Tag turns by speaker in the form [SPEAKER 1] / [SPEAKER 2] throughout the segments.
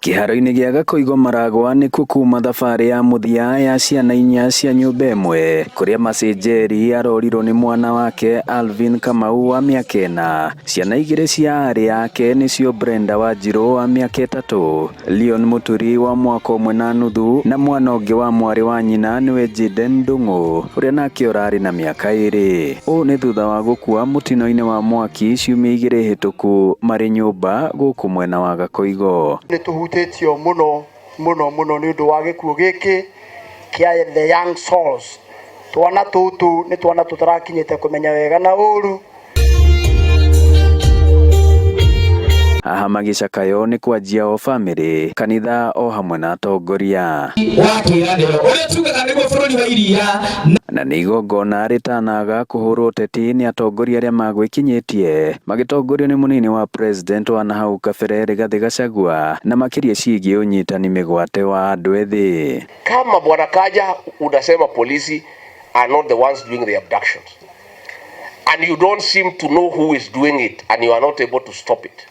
[SPEAKER 1] Kĩharo-inĩ gĩa Gakoigo Maragwa nĩkuo kuma thabarĩ ya mũthia ya ciana inya cia nyũmba ĩmwe kũrĩa Mercy Njeri arorirwo nĩ mwana wake Alvin Kamau wa mĩaka 4. Ciana igĩrĩ cia aarĩ ake nĩcio Brenda Wanjirũ wa mĩaka 3, Leon Mũturi wa mwaka 1.5 na mwana ũngĩ wa mwarĩ wa nyina nĩwe Jaden Ndung'u ũrĩa nake ũrarĩ na mĩaka 2. Ũũ nĩ thutha wa gũkua mũtino-inĩ wa mwaki ciumia 2 hĩtũku marĩ nyũmba gũkũ mwena wa Gakoigo.
[SPEAKER 2] Nĩ tũhutĩtio mũno mũno mũno nĩ ũndũ wa gĩkuũ gĩkĩ kĩa the young souls. Twana tũtũ nĩ twana tũtarakinyĩte kũmenya wega na ũru.
[SPEAKER 1] Haha magĩcakayo nĩ kwanjia o bamĩrĩ, kanitha o hamwe na atongoria.
[SPEAKER 3] Wa kĩĩranĩro ũrĩa tugaga nĩguo bũrũri wa iria.
[SPEAKER 1] Na nĩ igongona rĩtanaga kũhũrwo ũteti nĩ atongoria arĩa magwĩkinyĩtie magĩtongorio nĩ mũnini wa president wa nahau kabere Rigathĩ Gachagua na makĩria ciĩgiĩ ũnyitani mĩgwate wa andũ ethĩ.
[SPEAKER 4] Kama Bwana Kanja unasema polisi are not the ones doing the abductions and you don't seem to know who is doing it and you are not able to stop it,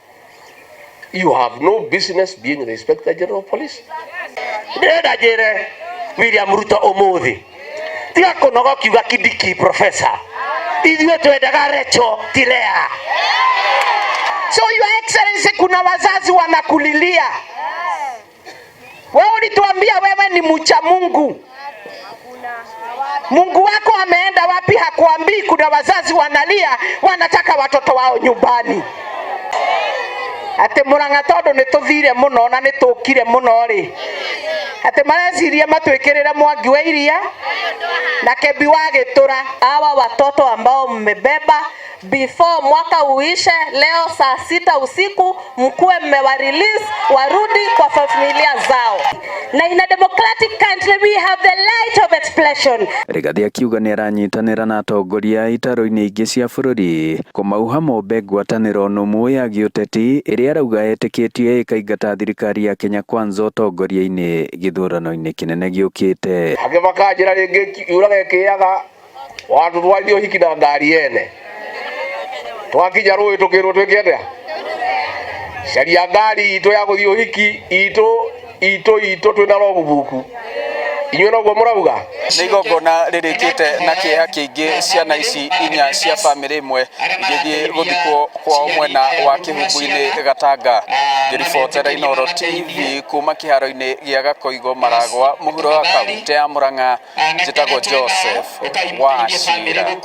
[SPEAKER 4] you have no business being the Inspector General of Police.
[SPEAKER 5] Ndĩrenda njĩre William Ruto ũmũthĩ tiga kũnoga kiuga Kindiki professor, ithuĩ twendaga Recho ti Lea. So Your Excellency, kuna wazazi wanakulilia wewe. Ulituambia wewe ni mcha Mungu. Mungu wako ameenda wapi? Hakuambii. Kuna wazazi wanalia, wanataka watoto wao nyumbani. Ati Murang'a tondu ni tuthire muno na ni tukire muno ri, ati mareciria matwikirire Mwangi wa Iria na Kebi wa Gitura.
[SPEAKER 6] Hawa watoto ambao mmebeba before mwaka uishe, leo saa 6 usiku mkuwe mmewa release warudi kwa familia zao. Na in a democratic country we have the right of expression.
[SPEAKER 1] Rigathi akiuga nĩ aranyitanĩra na atongoria itaro-inĩ ingĩ cia bũrũri kũmauha mombe ngwatanĩro nũmu ya gĩũteti ĩrĩa arauga etĩkĩtie ĩkaingata thirikari ya Kenya Kwanza ũtongoria-inĩ gĩthurano-inĩ kĩnene gĩũkĩte.
[SPEAKER 4] Angĩ makanjĩra rĩngĩ yuraga ĩkĩaga watũtwarithia ũhiki na ngari ene twakinya rũĩ tũkĩrwo twĩke atĩa, caria ngari itũ ya gũthiĩ ũhiki itũ itũ itũ twĩna logbook. Inyuĩ noguo mũrauga?
[SPEAKER 7] Nĩ igongona rĩrĩkĩte na kĩeha kĩingĩ, ciana ici inya cia bamĩrĩ ĩmwe igĩthiĩ gũthikwo kwao mwena wa Kĩhumbu-inĩ Gatanga. Ngĩribotera Inooro TV kuma kĩharo-inĩ gĩa Gakoigo Maragwa mũhuro wa kaunti ya Murang'a, njĩtagwo Joseph Wachira.